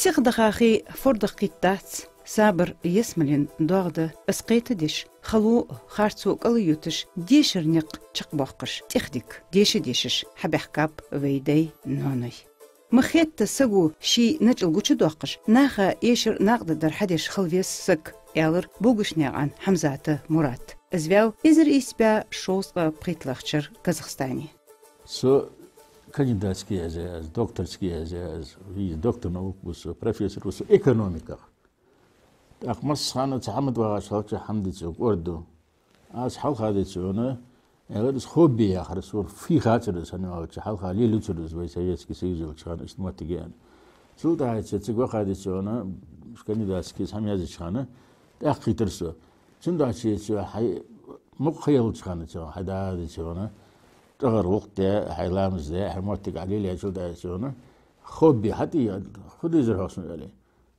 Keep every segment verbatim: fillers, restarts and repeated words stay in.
Сиха даха хий форда кхийтта дац, сабар ялсмален доагӀа да, из кхетадеш, хало, харцо кӀалйойташ, дешара никъ чакхбоаккхаш, тӀехдика деша дешаш хьабаьхкаб вай дай-ноаной. Ма хетта саго ший начӀал гучадоаккхаш, наха эшар накъадаргдар хьадеш хила веза саг, аьлар Булгашнаькъан Хьамзата Мурада. Из ваьв эзар ийс бӀаь шовзткъа пхийтталагӀча шера Казахстане. Со кандидатский язъяь аз, докторский язъяь аз, из доктор наук ва со, профессор ва со экономиках. ТӀаккха массахана цхьа хӀама тӀа вагӀаш хилча, хӀама дийца кӀордаду. Аз хьалха дийцад сона, аьлар, из хобби яхар сона фу хацар, из хӀама аьлча, хьалха лелацар из вай Советский Союз йолча хана, иштта моттиг я аьнна. Цул тӀехьагӀа цига ваха дийцад сона, кандидатский хӀама язъяьча хана, тӀаккха кхийтар со. Цудухьа цо хьай мукъа ха елча хана, цо хьай да дийцад сона, тӀагӀар гӀулакх де, хьай ламаз де, хьай моттиг Ӏалелаьчул дийцад сона, хобби хьатӀаийца, фу дезар хьо сона, аьле.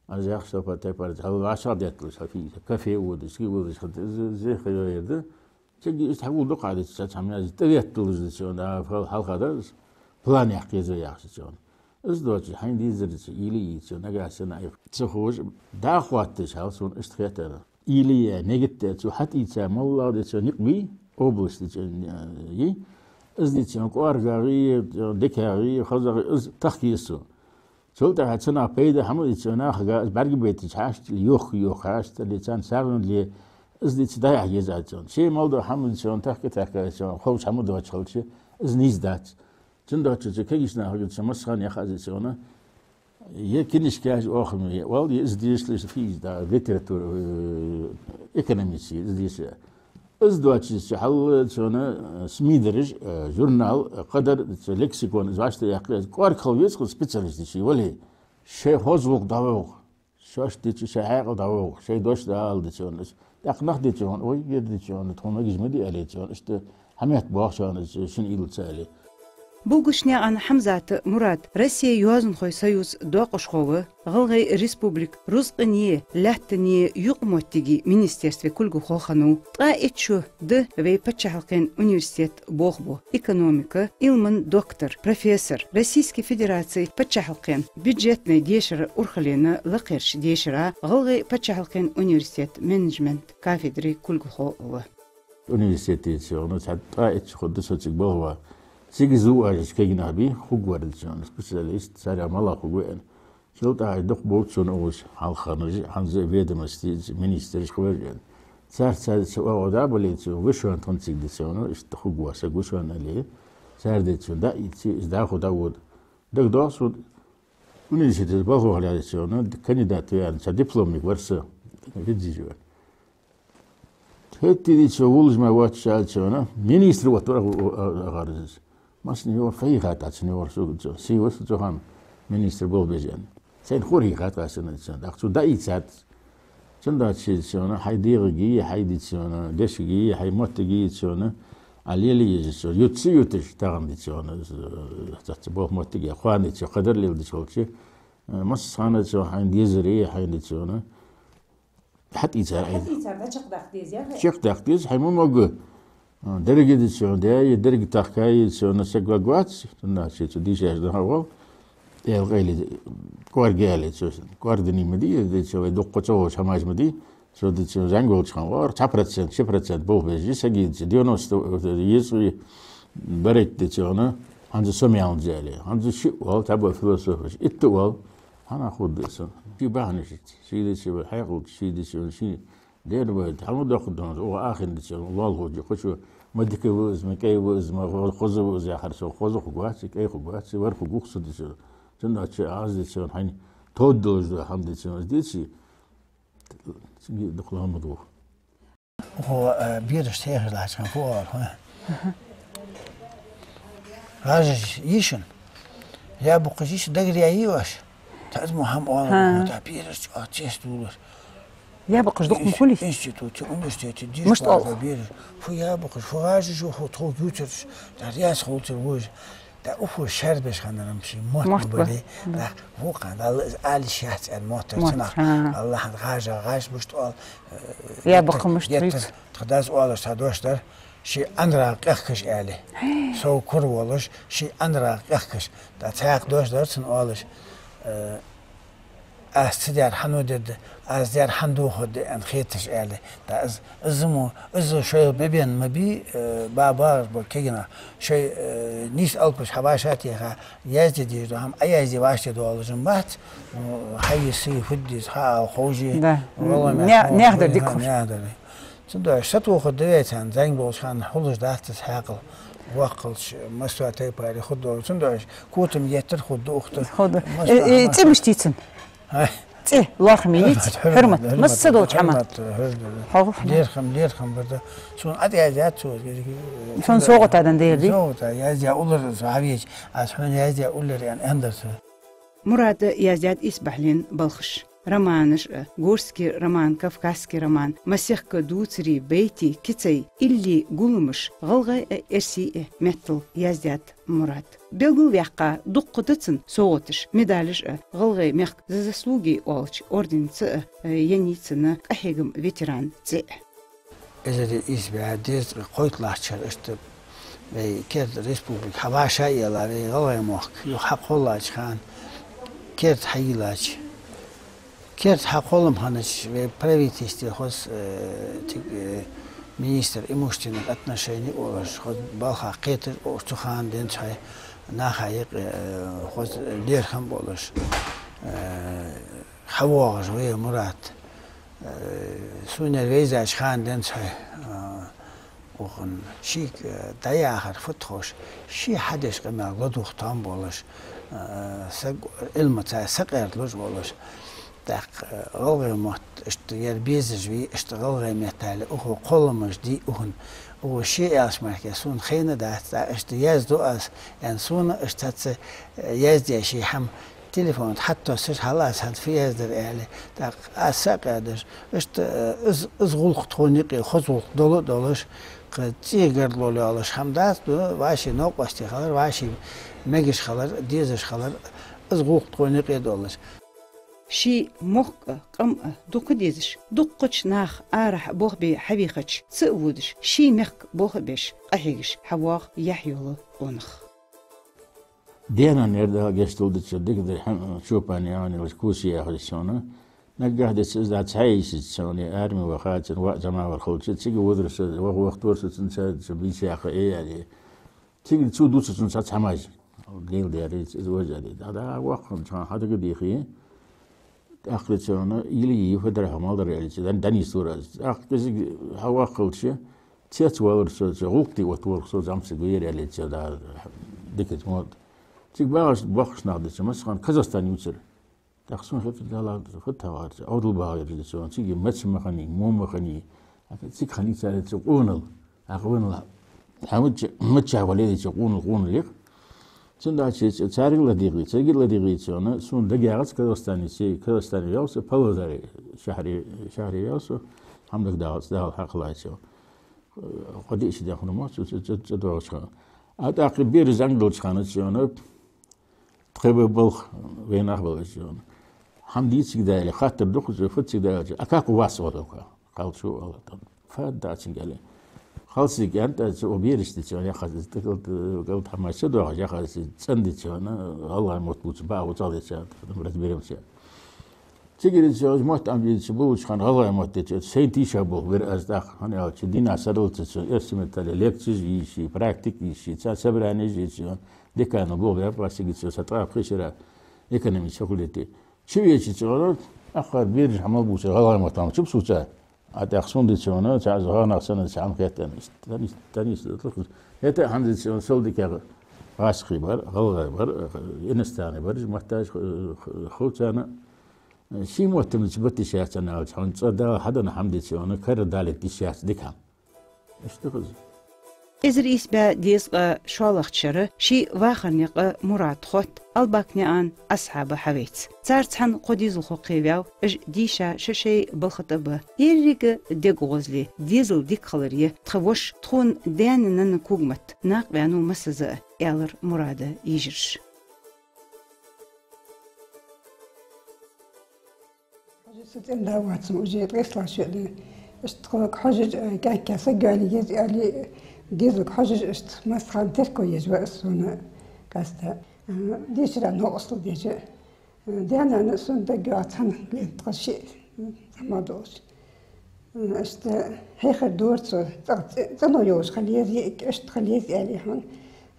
Аз яхаш тайп-тайпара, хьал вӀашагӀдетталуш, хьал фи-, кафе водаш, ски водаш, хьал зе-, зе хайо ерда. Цига иштта хьавола дукха Ӏадица, цхьа хӀама яз тӀаветталуш да цо, да, хьал-, хьалха да из. План яхкеза яхаш цо. Из доацаш, хьайна дезар цо, уйла е цо, нагахьа санна Ӏайха. Ца ховш, дӀахотташ хьал сона иштта хетар. Уйла е, мегатта цо хьатӀаийца, моллагӀа да цо никъ бий, область да цо, э, йий. Из да цо кӀоаргагӀа, дикагӀа, хозагӀа, из тахка еза цо. Цул тӀехьагӀа цунах пайда хӀама дийца, нахага из бӀаргабайтача хьаштал, йох-йох хьаштал, царна сагӀан ле, из дийца дӀаяхьа еза цо. Ший мел дола хӀама дийца, тахка-тахка цо, ховш хӀама доацаш хилча, из нийса дац. Цудухьа цу кагийча нахага цо массахана яхаш дийцад сона, е книжкаш оаха ма е, вал, е из дешалаш физ да, литература, э, экономический, из деша. Из доацаш цо хьал цо, э, СМИ дараш, э, журнал, э, кхыдар, цо лексикон, из вӀаштӀехьа яьккха, кӀоарга хила веза-кх специалист ший вале. Шоай хоза гӀулакх дӀавоагӀа, шоашта дийцача шоай хьаькъал дӀавоагӀа, шоай дош дӀаала дийцад сона. ТӀаккха нах дийцад сона, ой, ер дийцад сона, тхона магаш ма дий, аьле, цо, иштта хӀама моттиг боагӀа шоана, шун уйла ца аьле. Булгашнаькъан Хьамзата Мурад Россе йоазонхой союза доакъашхо ва, ГӀалгӀай Республика рузкъане, лаьттане юкъмоттиге министерстве кулгалхо хиннав. Ткъаь итт шу да вай паччахьалкхен университет болх бу. Экономика Ӏилман доктор, профессор, Российски Федераце паччахьалкхен бюджетни дешара урхаллен лакхерча дешара ГӀалгӀай паччахьалкхен университета менеджмент кафедре кулгалхо ва. Университете цо, ну, цхьа ткъаь итт шу хургда со цига болх баь. Цига из ву ажич кагий нах бий, хургвар да цо, специалист, царех моллагӀа хургва аьнна. Цул тӀехьагӀа дукха болча сона уж хьалхарнаш, хӀанз а ведомостеца министраш хургвар аьнна. Цар, цар ца оагӀув дӀа а бале цо, вешан тхона цига дийцад сона, иштта хургва саг вешан аьле. Цар дийцад сона, дӀа а ийце, из дӀахо дӀавода. ДагадоагӀа сона, университете болхлохле дийцад сона, кандидат ваьнна, цхьа дипломник вар са, видзижи вар. ХӀаьта дийцад сона, вулаж ма вац шаьлча сона, министр ватар а, а, а, гӀарзаз. Масни вар фейхат аца, не вар сугуца. Сий васа цу хана министр болх беш аьнна. Сайна хургьяхад къаьстта цун. ТӀаккха цо дӀаийцад. Цудухьа дийцад сона, хьай дегӀаги, хьай дийцад сона, дешаги, хьай моттиги дийцад сона, Ӏа лела еза цо. Юц ца юташ, тахан дийцад сона, цаца болх моттиге, кхоана дийцад, кхыдар леладеш хилча, массахана цо хьайна дезари, хьайна дийцад сона. ХьатӀаийцар. ХьатӀаийцар, дӀачакхдаккха деза, яхар? Чакхдаккха деза, хьай ма могга. А, деррига дийцад сона, да, е деррига тахка дийцад сона, саг варгвац, цунна цо дийшача даха вал. Эл къайле, кӀоарга яле цо, кӀоарга дани ма дий, дийцад сона, вай дукха ца ховш хӀамаш ма дий, цо дийцад сона, зӀамига волча хана вар, цхьа процент, ши процент болх беш, саг дийцад сона, девяносто, еза барайт дийцад сона, хӀанз со мел яле. ХӀанз шиъ вал, цхьабола философаш, итт вал, хӀана хургда со? Ший бахьанаш, ший дийцад сона, хьаькъал, ший дийцад сона, ший Дера вай, хьама доккха донца, оаха ахин дича, лоалахочо, кхычо, ма дика ва из, ма кӀай ва из, ма хо-, хоза ва из яхар со, хоза хургвац, кӀай хургвац, вар хургва-кх со дийцад. Цудухьа аз дийцад, хьайна тоадалуш да хӀама дийцад, аз дийцад, цига дукха ламаз ду. Хо, э, бераш техар лаьцан фу оал, хо? ГӀажаш йий шун? Яь-букхаш йий шун, дагара яь йий оаш? Таьзмо хӀама оал, хӀа, та бераш чӀоагӀа цецдувлаш. Яь-букхаш дукха ма хулий? Институте, университете, мишта оал? Дешбарга бераш. Фу яь-букхаш, фу гӀажаш ю, фу тхога ювцараш, та раьза хулацар вожаш. Та уфу шаьрбеш ханарам ший мотт ма бале. Мотт ба. Да, вукхана Далла из ала йиш яц аьнна мотт дар цунах. Мотт, хӀа. Аллахьан гӀажа, гӀаж мишта оал, э, яь-букха мишта геттара, вуьйцу. Тха дас оалаш цхьа дош дар, ший анрагӀа къехкаш аьле. Сов кура волаш, ший анрагӀа къехкаш. ТӀа цхьаькха дош дар цун оалаш, э, Аз ца даьр хьан дергда, аз даьр хьан дохаргда аьнна хеташ аьле. ТӀаккха из, из мо, из шоайла бе-бенна ма бий, э, ба багӀаш ба кагий нах. Шоай, э, нийса алапаш хьабаша а теха, язде дезаш дола хӀама, а язде вӀаштӀехьа доаллаш ма бац, ну, хьайиса, фу де деза, хьаала ховш, Да. валлахӀи, Нях-, нах нях дар хьона, дика хӀама, хӀама. нях дар. Цудухьа сатохаргда вай царна, зӀамига болча хана хулаш дац из хьаькъал, воккхалча, массо а тайпара хургдолаш. Цудухьа котам еттар хургда укх тӀа. Хургда. Массо Э, э, хӀама. ЦӀи мишта ю цун? Ай. ЦӀи, лоархӀам йиц, хӀурмат, хӀурмат, хӀурмат, масса долча хӀаман. хӀурмат, хӀурмат. Хьо, хьо. ЛерхӀам, лерхӀам бар да. Сона тӀа яздаьд цо. Сона совгӀата денна дер дий? СовгӀата яздаь уллар со хьавеча, аз хьона яздаь уллар аьнна, аьннадар цо. Мурада яздаьд ийс бахьан балхаш. Романаш а, Горский роман, Кавказский роман, масех дувцарий, байтий, кицай, илли гуллуш, гӀалгӀай а, эрсий а меттала яздаьд Мурада. Белгалваьккха дукха да цун совгӀаташ, медалаш а, ГӀалгӀай мехка «За заслуги» оалача орденца а, э, еннай цунна «Къахьегама ветеран» цӀи а. Эзар ийс бӀаь дезткъа кхойтталагӀча шера иштта вай керда республика хьавӀашагӀъелла, вай ГӀалгӀай мохк юха хьакхоллача хана, керда хьайийллача. Керда хьакхоллам хиннача вай правительстве хоза, э, цига, э, министр имущественных отношений волаш, хоза балха кхетар а волаш, цу хана денз хьай наха юкъе, э, хоза лерхӀам болаш, э, хьавоагӀаш ва ер Мурад. Э, сона вайзача хана денз хьай, э, укхун шийга, э, дӀаяхар фуд ховш, ше хьадеш къамаьл ладувгӀа тоам болаш, э, саг Ӏилманца сакъердалуш волаш. ТӀаккха, э, гӀалгӀай мотт иштта ер безаш вий, иштта гӀалгӀай меттала укхо кхолламаш дий укхун, укхо ше аьлча мара сона хайна дац, тӀаккха иштта яздо аз, аьнна, сона иштта цхьацца, э, яздаь ший хӀама телефон тӀа хьатоссаш, хьал аз хӀанз фу яздар аьле. ТӀаккха аз сакъердаш, иштта, э, из, из гӀулакх тхона юкъе, хоза гӀулакх дола а долаш, кхы цӀий гаргало йолаш хӀама дац, ну, вӀаший новкъостий хилар, вӀаший мегаш хилар, дезаш хилар, из гӀулакх тхона юкъе долаш. Ший мохк а, къам а дукха дезаш, дуккхача наха арахьа болх бе хьавийхача, ца а водаш, ший мехка болх а беш, къахьегаш хьавоагӀа яхь йола къонах. Денна нер да гештал дича дика да хьан Чопани Ӏанилаш куси яхаш сона. Наггахь деци из дац хьаийсица сона, арми ваха, цун ваъ замавар хилча, цига водар со, вах-, вахтор со цунца, цу бийца яха э яли. Цига цу дуца цунца цхьа маж. Дел дери, из вожари. Да, да, ваххан чхан хьадага дихи. ТӀаккха цона, или, федра хьамал дар ялича, дан, данис тур аз. ТӀаккха кизиг хьаваххалча, цец валар со, цо гӀулакх тӀа отворх со, замца гуйр ялича, да, дикат мод. Цига багаш, бахаш нах дича, масхан Казахстан юцар. ТӀаккха сона хетар дала, хӀу тахар цо, Ӏовдал багӀар дицо, цига маца ма хани, мо ма хани, ака цига хани царе цо къонал, а къонал, хьамача, мача вале дицо къонал, къонал лих. Цун дача царех ладийгӀи, царех ладийгӀи цо, сона дагягӀац Казахстане, ци Казахстане вел со, Павлодаре шахьаре, шахьаре вел со, хьамдах дагӀац, дагӀал хьакхалай цо. Кхо диъ шу дехна мо, цу, цу, цу, цу догӀача хана. А тӀаккха бераш зӀамига долча хана цо, Тхоай ба балха вайнах балаш йона. Хьан дийциг даьле, хаттар дукха зе, фуциг даьле, а как у вас оалалха? Халчу оалатан. Фад дацин гали. Халсиг янта, цо бераш дицо, я хаз, тикал, тикал тамаша дохаш, я хаз, цӀан дицо, на, гӀалгӀай мотт буц, ба, уцал дицо, там разберемся. Цигири цо, мотт ам дицо, булуч хан, гӀалгӀай мотт дицо, сен тийша бул, вир аз дах, хан ялчи, дина сарал цо, эрсимитали, лекци жиши, практик жиши, ца собрание жиши, декана бул, я пасиги цо, са тӀа пхишира, экономический факультете. Чи вечи цо, ахар бирж хьамал буса, гӀалгӀай мотт ам чуб суца. А тӀаккха сунда цо, ца аз гӀанах сана, ца ам хеттан. Танис, танис, танис. Это ханзи цо, сол дикагӀа. Васхи бар, гӀалгӀай бар, иностранный бар, маттаж, хуцана. Ши моттамца баттиш яц анализ, хьона цӀа дала хьадана хьамдица вана, кара далит диш яц дика. Иштта хоза. Эзар ийс бӀаь дезткъа шоллагӀча шера ший вахарна юкъе Мурад хотт Албакнаькъан Асхьаба хьавайца. Царца хьан кхо дезалхо кхеваьв, уж дийша шоай балха тӀа ба. Еррига дег гӀозал, дезал дика хилар я тха воша, тхона даьна-нанна когаметта, накъаваьннав массаза а, аьлар Мурада йижарша. Хьожаш са цӀен-да вацар, уже ткъеслаш веъна. Иштта тхога хьожаш, э, кӀаьнка саг йоалае еза аьле, дезалга хьожаш, иштта массахана терко еш ва из сона къаьстта. Э, дешара новкъостал деш. Даь-нана сона дагайоагӀа цхьан лента тха шиъ, м, зӀамига долаш. М, иштта хьехар дора цо, цӀа-, цӀа-, цӀено йолаш хила еза, иштта хила еза аьле хьона.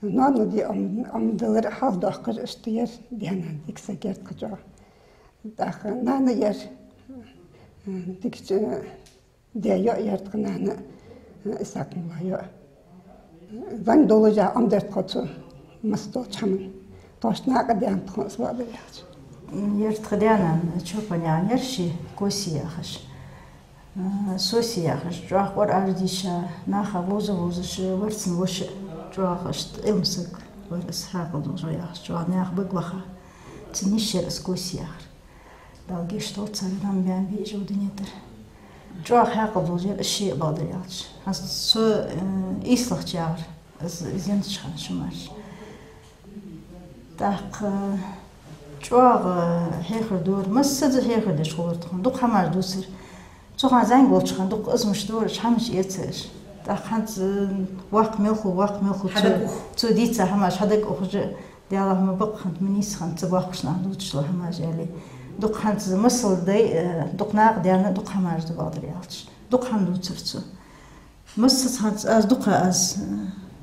Ноаной Ӏомадалар хьалхадоаккхаш, иштта яр даь-нана, дика саг яр тха чӀоагӀа. ТӀаккха нана яр, м, дика чӀ-, даь-йоӀ яр тха нана, Исхьакъ-молла йоӀ. ЗӀамига долаш а Ӏомадаьр тхо цо массадолча хӀаман. Тхоашта накъадаьннад тхона из, бакъдар аьлча. Яр тха даь-нана Чопанаькъан яр ший, Коси яхаш. А, Соси яхаш, чӀоагӀа Къуръан дийша, наха вовза-вовзаш вар цун воша, чӀоагӀа иштта Ӏилма саг вар из, хьаькъал долаш ва яхаш, чӀоагӀа наьха бага ваха. Цун йиша яр из Коси яхар. Дала гешт долда царна, гӀам-бӀаь бе уж укх дунен тӀара. ЧӀоагӀа хьаькъал долаш яр из ше а, бакъдар аьлча. ХӀанз цо, э, ийслагӀча яхар, из, из еннача хана шу марш. ТӀаккха чӀоагӀа хьехар дора, массаза хьехар деш хулар тхона, дукха хӀамаш дувцар. Цу хана зӀамига волча хана дукха из мишта дора, уж хӀамаш эцар уж. ТӀаккха хӀанз, э, воккха мел хул, воккха мел хул, цо, хьадагӀа ух, цо дийца хӀамаш хьадагӀа ухаш а, Даьллахь, ма бакъ хиннад, ма нийса хиннад цу боккхача наха дувцаш дола хӀамаш, аьле. Дукха хӀанз масал дай, э, дукха накъадаьнна, дукха хӀамаш да, бакъдар аьлча. Дукха хӀама дувцар цо. Массаза хӀанз аз дукха, аз, э,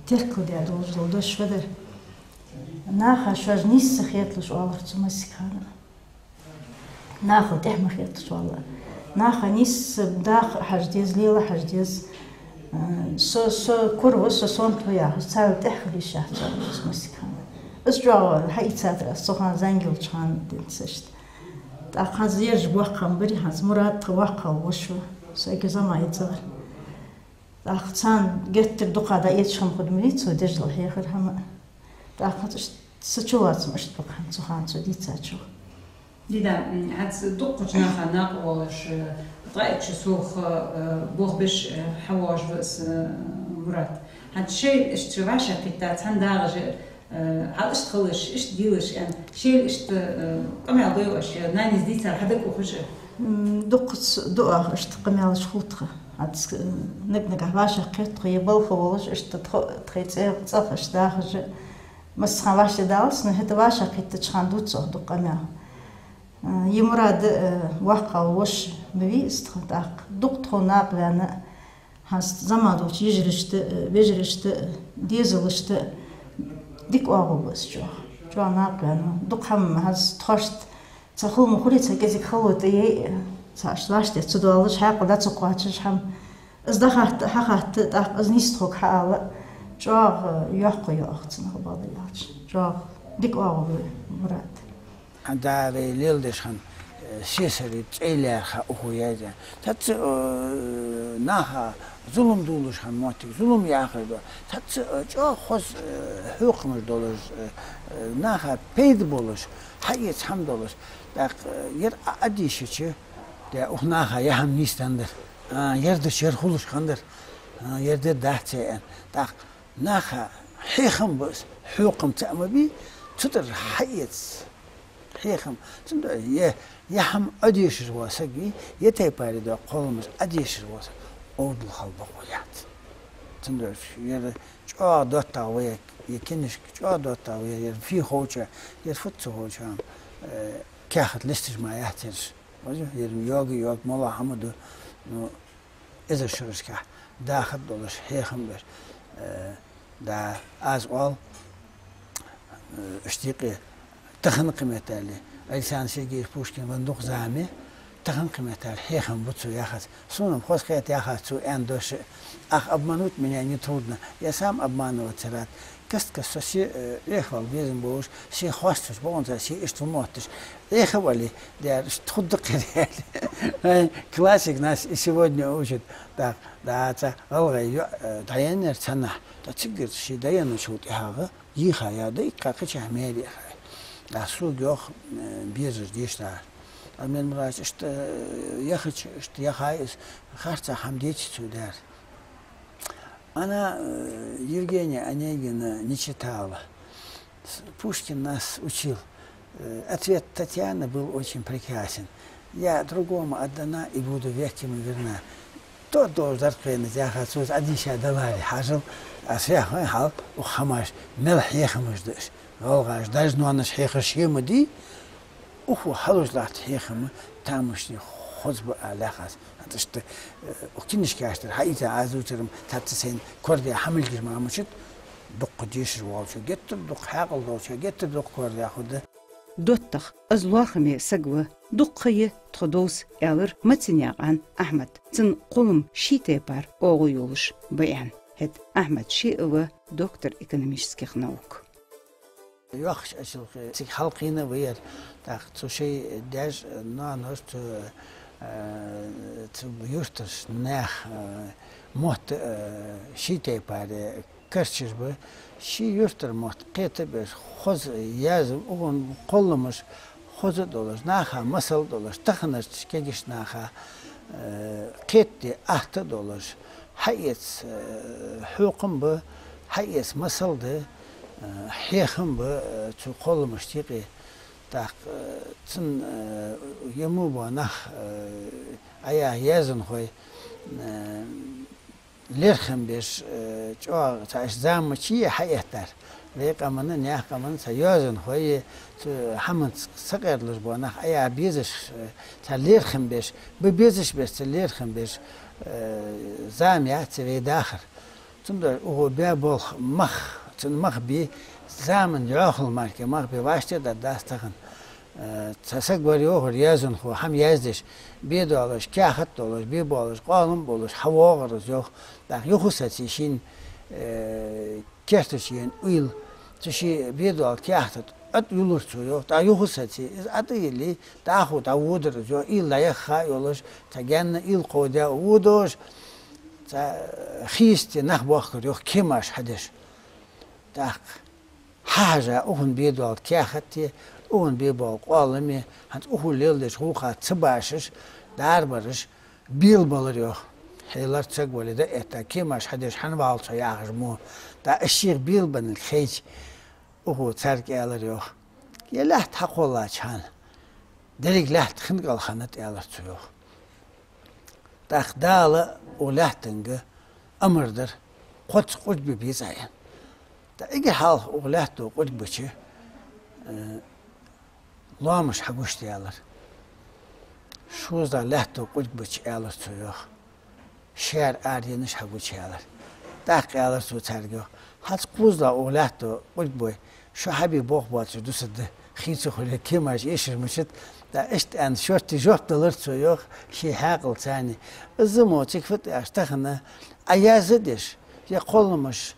теркалдаь долаш дола дош фу дар. Наха шоаш нийса ца хеталуш оалар цо массехк хана. Нахал тӀехьа ма хеталаш, валлахӀи. Наха нийса даха а хьажа деза, лела а хьажа деза. Э, со, со кура ва, со сонта ва яхаш, царел тӀехьа хила йиш яц царна массехк хана. Из чӀоагӀа хьаийцад аз цу хана, зӀамига йолча хана денз иштта. ТӀаккха хӀанз ераш боккха хӀама барий, хӀанз Мурад тха воккхагӀа воша ва, со эггара зӀамига яцар. ТӀаккха царна геттара дукха дӀаэцаш хӀама хургда-м, цо деш дола хьехар, хӀама. ТӀаккха хӀанз иштта са чулоацам иштта ба-кх хӀанз цу хана цо дийцачох. Дида, м, хӀанз дукхача наха накъавоалаш, э, ткъаь итт шу совгӀа, э, болх беш, э, хьавоагӀаш ва из, э, Мурад. ХӀанз шоайла иштта вӀашагӀкхийтта, цхьана дагӀаш, э, хьал иштта хилалаш, иштта дийлаш, аьнна, шоайла иштта, э, къамаьл дой оаш, е нанас дийцар хьадагӀа ухаш а? М, дуккхаза ду оаха иштта къамаьлаш хул тха. ХӀанз, э, наг-нагахьа вӀашагӀкхет тхо, е балха волаш, иштта тхо, тхоай цӀе-, цӀагӀа иштта дахаш а, массахана вӀаштӀехьадалац, но хӀаьта вӀашагӀкхийттача хана дувц оаха дукха къамаьл. Э, е Мурад, э, воккхагӀа воша ма вий из тха, тӀаккха дукха тхона накъаваьнна, хӀанз зӀамига долча йижарашта а, вежарашта а, дезалашта а дика оагӀув ба из чӀоагӀа. ЧӀоагӀа накъаваьнна ва. Дукха хӀама хӀанз тхоашта цхьа хала ма хулий, цхьа кӀезига хало тӀаяй, цхьа иштта вӀаштӀехьа ца доалаш, хьаькъал дӀа ца кхоачаш хӀама. Из дӀахатта, хьахатта, тӀаккха из нийса тхога хьаала, чӀоагӀа йоккха я оаха цунах, бакъдар аьлча. ЧӀоагӀа дика оагӀув ба, Мурад. Хьан дара леладеш хинна, э, сесари цӀай лаьрхӀа ухаш яьза. Цхьацца, э, наха зулам дувлаш хинна моттиг, зулам яхар да. Цхьацца, э, чӀоагӀа хоза, э, хьехамаш долаш, э, э, наха пайда болаш, хьаэца хӀама долаш. ТӀаккха, э, ер а, а дийшача, де, укх наха ер хӀама нийсденнадар. А, ер дича ер хулаш хиннадар. А, ер дер дац аьнна. ТӀаккха наха хьехам ба из, хьехам цаӀ ма бий, цу тӀара хьаэца хьехам. Цудухьа е, е хӀама Ӏодешаш вола саг вий, е тайпара дола кхолламаш Ӏодешаш вола саг овдал хила бокъо яц. Цудухьа ер чӀоагӀа доттагӀа ва, е книжка чӀоагӀа доттагӀа ва, ер фу ховча, ер фуд ца ховча, э, каьхат лесташ ма яц ераш. Вожа, ер йоаг, йоаг, моллагӀа хӀама да. Ну, эзар шерашка дахар долаш хьехам бар. Э, да, аз оал, э, иштта юкъе тахан кхыметтел, Александр Сергеевич Пушкин венна дукха зама я, тахан кхыметтел хьехам ба цо яхац. Сона-м хоза хет яхац цо аьнна дош. Ах, обмануть меня не трудно. Я сам обманываться рад. Каст-каста со се, э, Ӏехавала безам болаш, се хоаставаш, бокъонца се иштта ва мотташ. Ӏеха вале, дер, иштта хургда-кх ер, аьле. Ай, классик нас и сегодня учит. Так, да, цхьа гӀалгӀай йоӀ, э, дӀаеннаяр цхьаннахьа. ТӀаккха цигара ший дӀаенначул тӀехьагӀа йийха я, да, иккха кхычахьа маьре яха. ТӀаккха сога йоах, э, безаш дешаш дар. Армен Мурарович, иштта, э, яхача, иштта яхай из, харцахьа хӀама деций цо даьр. Она, э, Евгения Онегина не читала. С-, Пушкин нас учил. Э, ответ Татьяны был очень прекрасен. Я другому отдана и буду век ему верна. Тот должен даркхенна яха цо из Ӏодийша даларе хьажал, аз хьехам хьал, укх хӀамаш мел хьехамаш да уж. ГӀалгӀаша даьш-ноаноша хьехар ше ма дий, Укхо хьалуш латта хьехам тамашийна хоза ба аьле хьа аз. ХӀанз иштта, э, укх книжкаш тӀара хьаийца аз дувцар-м, цхьацца сайна корадеш хӀама мел гуш ма мучат, дукха дешаш волчо геттара дукха, хьаькъал долчо геттара дукха корадеш хургда. ДоттагӀа, из лоархӀаме саг ва, дукха ха я тхо довза, аьлар Маценаькъан Ахьмада. Цун кхоллам ший тайпара оагӀув йолаш ба аьнна. ХӀаьта Ахьмад ше а ва доктор экономических наук. Йоккхача Ачалкхе цига хьалкхийна вар. ТӀаккха цу шоай даьша, ноаноша цу, э, цу юртарча наьха, э, мотт, э, ший тайпара карчаш ба. Ший юртара мотт кхетабеш, хоза яздаь, укхун кхолламаш хоза долаш, наха масал долаш, таханарча кегийча наха, э, кхетаде атта долаш, хьаэца, э, хьехам ба, хьаэца масал да, э, хьехам ба, э, цу кхолламашта юкъе. ТӀаккха, э, цун, э, е мо бола нах, э, Ӏа яха язданхой, э, лерхӀам беш, э, чӀоагӀа цхьа иштта зама чу хьаэттар. Вай къаман, наьха къаман цхьа язданхой, цу хӀаманца сакъердалуш бола нах Ӏа яха безаш, э, цхьа лерхӀам беш, ба безаш беш, цхьа лерхӀам беш, э, зама яц вай дахар. Цудухьа укхо баь болх мах, цун мах бе, заман йӀоахал мара мах бе вӀаштӀехьдаргдац тахан. Э, цхьа саг вар йоахар язданхо, хӀама яздеш, бе долаш, каьхат долаш, бе болаш, къоалам болаш, хьавоагӀар из йоах. ТӀаккха юха саций шийна, э, керта чу енна уйла, цу ший бе дола каьхат тӀа тӀаюллар цо йоах. ТӀаккха юха саций, из тӀа а йилле, дӀахо дӀаводар из йоах. Уйла дӀаяхха а йолаш, цхьа гаьна уйла кховдаь водаш, цхьа хистте нах боахкар йоах, кемаш хьадеш. ТӀаккха хьахьажа, укхун бе дола каьхати, укхун бе бола къоалами, хӀанз укхо леладеча гӀулакха ца башаш, дарбараш, белабалар йоах. Хьелар саг вале да этта, кемаш хьадеш хьан валча яхаш мо. ТӀаккха из шийх белабеннилга хайча, укхо царга аьлар йоах: «Е лаьтта хьакхоллача хана, деррига лаьтта хинна кӀалхарнад», — аьлар цо йоах. ТӀаккха Дала укх лаьттага амар даьр, кхозза къурд бе беза аьнна. ТӀаккха эггара хьалха укх лаьтто къурд бича, э, лоамаш хьагучадаьлар. ШозлагӀа лаьтто къурд бича, аьлар цо йоах, шаьра араенаш хьагучадаьлар. ТӀаккха аьлар цо царга йоах: «ХӀанз кхозлагӀа укх лаьтто къурд бой, шо хьабе болх боацаш дусаргда, хий ца хуле, кемаш эшаш мичад». ТӀаккха иштта аьнна шортта жоп далар цо йоах ший хьаькъалца. Из мо цига фу тӀа аьлча, тахан Ӏа язда дезаш, е кхолламаш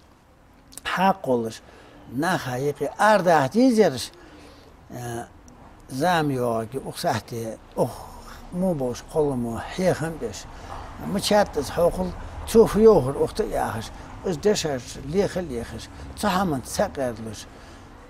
хьакхоллаш, наха юкъе арадаха дезараш, э, зама йоагӀаргья укх сахьте, укх мо болча кхолламо хьехам беш. Мичад из хьокхал, цо фу йоахар укх тӀа яхаш, из дешаш леха а лехаш, цу хӀаманца сакъердалуш.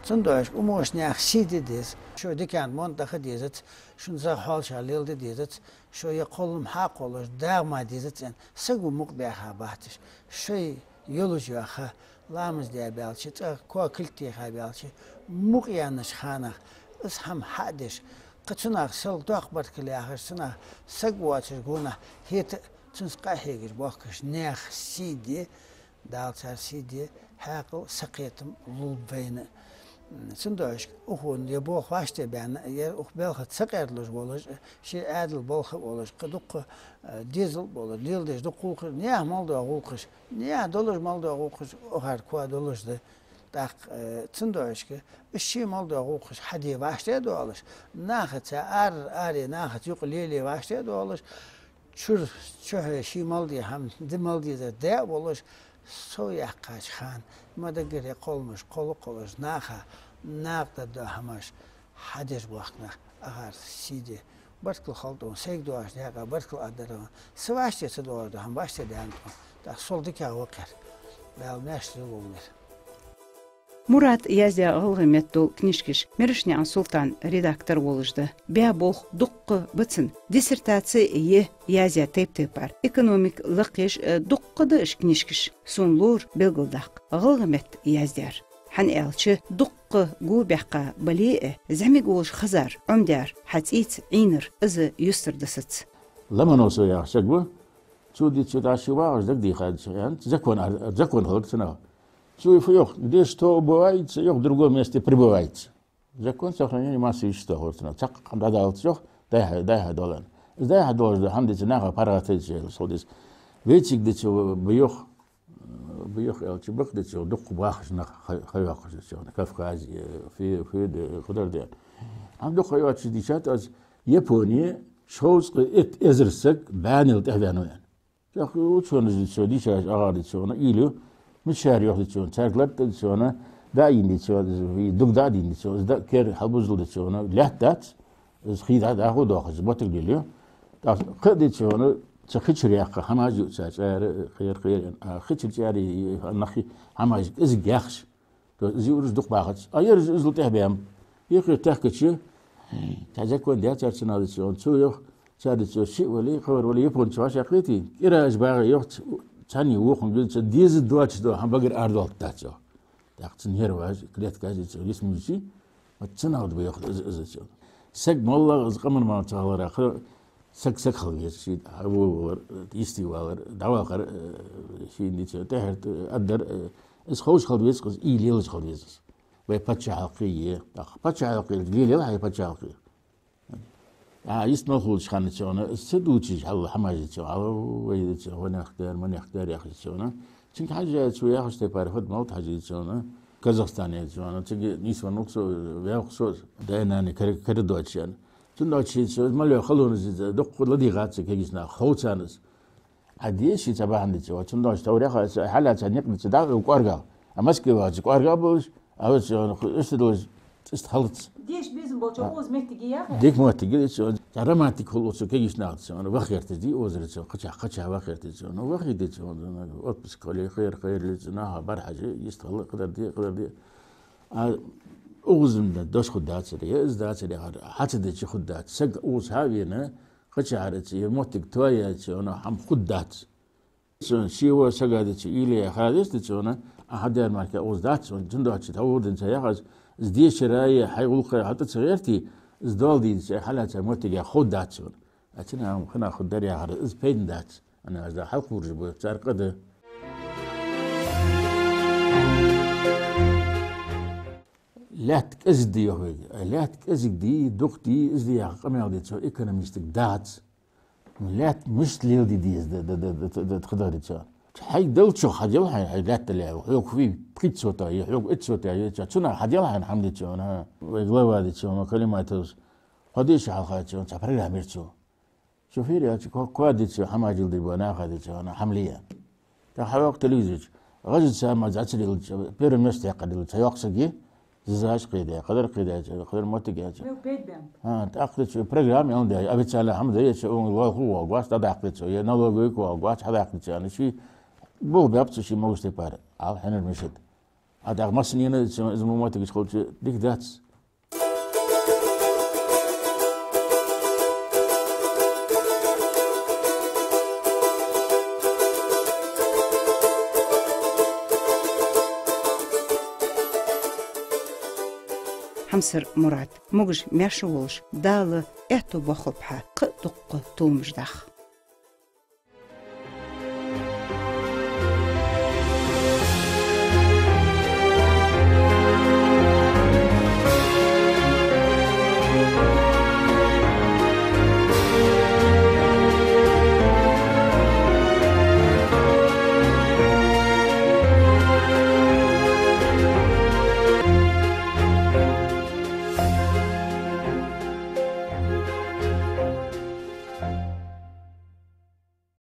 Цудухьа укх моча наьха сий де деза, шо дикан монта даха дезац, шун зӀамига хьоалчагӀа леладе дезац, шо е кхоллам хьакхоллаш дагӀа ма дезац аьнна, саго мукъа баьха бац уж. Шоай йолаш йоаха, ламаз даь баьлча, цӀагӀа коа кулг теха баьлча, мукъаяьннача ханах из хӀама хьа а деш, кхы цунах сел доккха баркал яхаш, цунах саг воацаш гонахьа, хӀаьта а цунца къахьегаш боахкаш наьха сий де, Дала цар сий де, хьаькъал, сакхетам лулба вайна. Цудухьа укхо е болх вӀаштӀехьабаьнна, е укх балхаца сакъердалуш волаш, ший Ӏаьдала болх а болаш, кхы дуккха, э, дезал а болаш, леладеш дукха гӀулакхаш, наьха мел дола гӀулакхаш, наьха долаш мел дола гӀулакхаш, укхар коа долаш да. ТӀаккха, э, цудухьа уж ший мел дола гӀулакхаш хьаде вӀаштӀехьадоалаш, нахаца ара, аре нахаца юкъе лелае вӀаштӀехьадоалаш, чура чухье ший мел де хӀама, ди мел дезар де а волаш, сов яьккхача хана, ма даггара кхолламаш кхолла а кхоллаш, наха накъадаргдола хӀамаш хьадеш боахкача наха ахар сий де. Баркал хилда тхона, сайга доагӀача даькъа баркал а дар тхона. Са вӀаштӀехьа ца доагӀаш дола хӀама вӀаштӀехьа даьннад тхона. ТӀаккха сол дикагӀа ва-кх ер. Дала маьрша лулда ер. Мурада яздаь гӀалгӀай метта дола книжкаш Мерешкнаькъан Султан редактор волаш да. Баь болх дуккха ба цун. Диссертаци я яздаь тайп-тайпара. Экономика лакхъеш, э, дуккха да уж книжкаш. Сона ловра белгалдаккха гӀалгӀай метта яздаьр. ХӀана аьлча, дуккха го баьккха бале а, зӀамига волаш хезар, Ӏомадаьр, хьа цӀийца Ӏийнар, из юстара дисац. Ломоносов яха саг ва, цо дийцад, цо дӀа ше вагӀаш дагадехад цо, аьнна, закон, а, закон хилар цунах. Цо фу йоах: «Где что убывается, йоах, в другом месте прибывается». Закон сохранения массового имущества хуртана. Цхьаккха хӀама дӀадаллалца йоах, дӀай-хьа, дӀай-хьа доаллаш. Из дӀай-хьа доаллаш да хӀама, деций, наха паргӀата яйта шоайла, хьал деций. Вайцига, деций, ба йоах, ба йоах аьлча, бакъ, деций, дукха бахаш нах ха-, ха йоаккхаш, деций, Кавказе, фи-, фи-, де, кхыдар де. ХӀама дукха ха йоацаш дийшад аз, Японе шовзткъа итт эзар саг бӀаьннел тӀехбаьннав аьнна. ТӀаккха учёнаш, деций, дийшача агӀор, деций, уйла ю, мичара йоах, деций, царга латта, деций, дӀаийна, деций, из дуг дӀадийна, деций, из дӀа кер хьалбуззал, деций, лаьтта дац, из хий дӀа-, дӀахо доахаш, из моттиг лелаю. ТӀаккха кхы а, деций, цу хи чура яьккха хӀамаш я цар, чӀара, кхера, кхера, а, хи чура чӀара нахи хӀамаш кӀезига яхаш. То есть из юраш дукха бахац. А ераш иззал тӀехбаьннаб. Юхе тахкача, цхьа закон даьд цар, цунах, деций, цо йоах, цар, деций, шиъ вале, кховр вале, японцаш вӀашагӀкхийтте, кӀира уж багӀе, йоах, ц-, цхьанне вокхунга, деций, деза доацаш дола хӀама багара арадоалийтаргдац, йоах. ТӀаккха цун нерваш, клеткаш, деций, йист музачи, вот цунах да ба, йоах, из, из, деций. Саг моллагӀа из къаман мара ца хилара, кхы саг саг хила веза, ший хьавоалар, йистевалар, дӀавахар, э, шийна, деций, тӀехьарт, э, аргдар, э, из ховш хила веза-кх из, из лелаш хила веза из. Вай паччахьалкхе е, тӀаккха паччахьалкхе лелаел хьай паччахьалкхе. А, йист мел хулача хана, деций, из ца дувцаш хьал хӀамаш, деций, хьал вай, деций, ванех дар, манех дар яхаш, деций. Цунга хьажжа, цо яхача тайпара фуд мел хьажа, деций, Казахстане, деций, цига нийсвеннав-кх со, ваьв-кх со, даь-наьна кара, кара доацаш аьнна. Цудухьа, деций, мел йола халонаш дукха ладийгӀад цу кагийча наха, хов царна из. Ӏа де ший цхьа бахьан, деций, цудухьа товряха, хьалаца никъ, деций, дӀа кӀоаргагӀа. А Москве вахача кӀоаргагӀа болаш, а, деций, иштта долаш, иштта хилац. Деша безам болча укхаза моттиг я яхаш? Дика моттиг я, деций, цхьа романтика хул цу кагийча наха, деций, ваха гӀерташ дий укхазара, деций, кхычахьа, кхычахьа ваха гӀерташ, деций, ну, вахийта, деций, отпуск хиле, кхера, кхера ле, деций, наха бархьажа, йист хила, кхыдар де, кхыдар де. А укхаза дош хургдацар, е из дацар яхар хьа ца дича хургдац. Саг укхаза хьа а вена, кхычахьара, деций, е моттиг тоаяьча, цунна хӀама хургдац. Цун ший вола сага, деций, уйла е хадис, деций, а хьа дар мара укхаза дац, цудухьа тхьовра дин ца яхаш, из дешара е хьай гӀулакха хьа тӀа ца гӀерте, из доал дий, деций, хьалаьца моттиге ховргдац цунна. А цунна хӀама хинна хургдар яхар, из пайдана дац. Ана аз да хьалкхувраш ба, цар къа да. Лаьтта кӀезига дий, йоах вайга. Лаьтта кӀезига дий, дукха дий, из дий яха къамаьл, деций, экономистага дац. Лаьтта мишта леладе деза да, да, да, да, да, тха дагӀа, деций. Хьайга далчох хьадел хьайна, хьай лаьтта ле, хьога фу, пхийтта сота е, хьога итт сота е, цунах хьадел хьайна хӀама, деций, а. Вай глава, деций, Калиматовс, кхо ди ше хьалха, деций, цхьа программа яр цо. Шофер яьлча, ко-, коа, деций, хӀама жил ди ба наха, деций, хӀама ле. ТӀаккха хьавоагӀа телевизора чу. ГӀажа цхьа хӀама зӀацар йолча, первое место яьккхар йолча цхьа йоккха саг я, зизаш кхийда, кхыдар кхийда, кхыдар моттиг яьча. Мел пайда баьннаб. ХӀа, тӀаккха, деций, программа яьннай, официальни хӀама да, е цо ун лоалахо воагӀаш, дӀадаккха, деций, е налоговик воагӀаш, хьадаккха, деций, ший болх баьб цо ший могаш тайпара. Ӏа хьинар мишта да. А тӀаккха массанена, деций, из мо моттигаш хилча дика дац. Хьамсара Мурад, могаш-маьрша волаш, Дала аьттув боаккхалба хьа кхы а дукха томаш даха.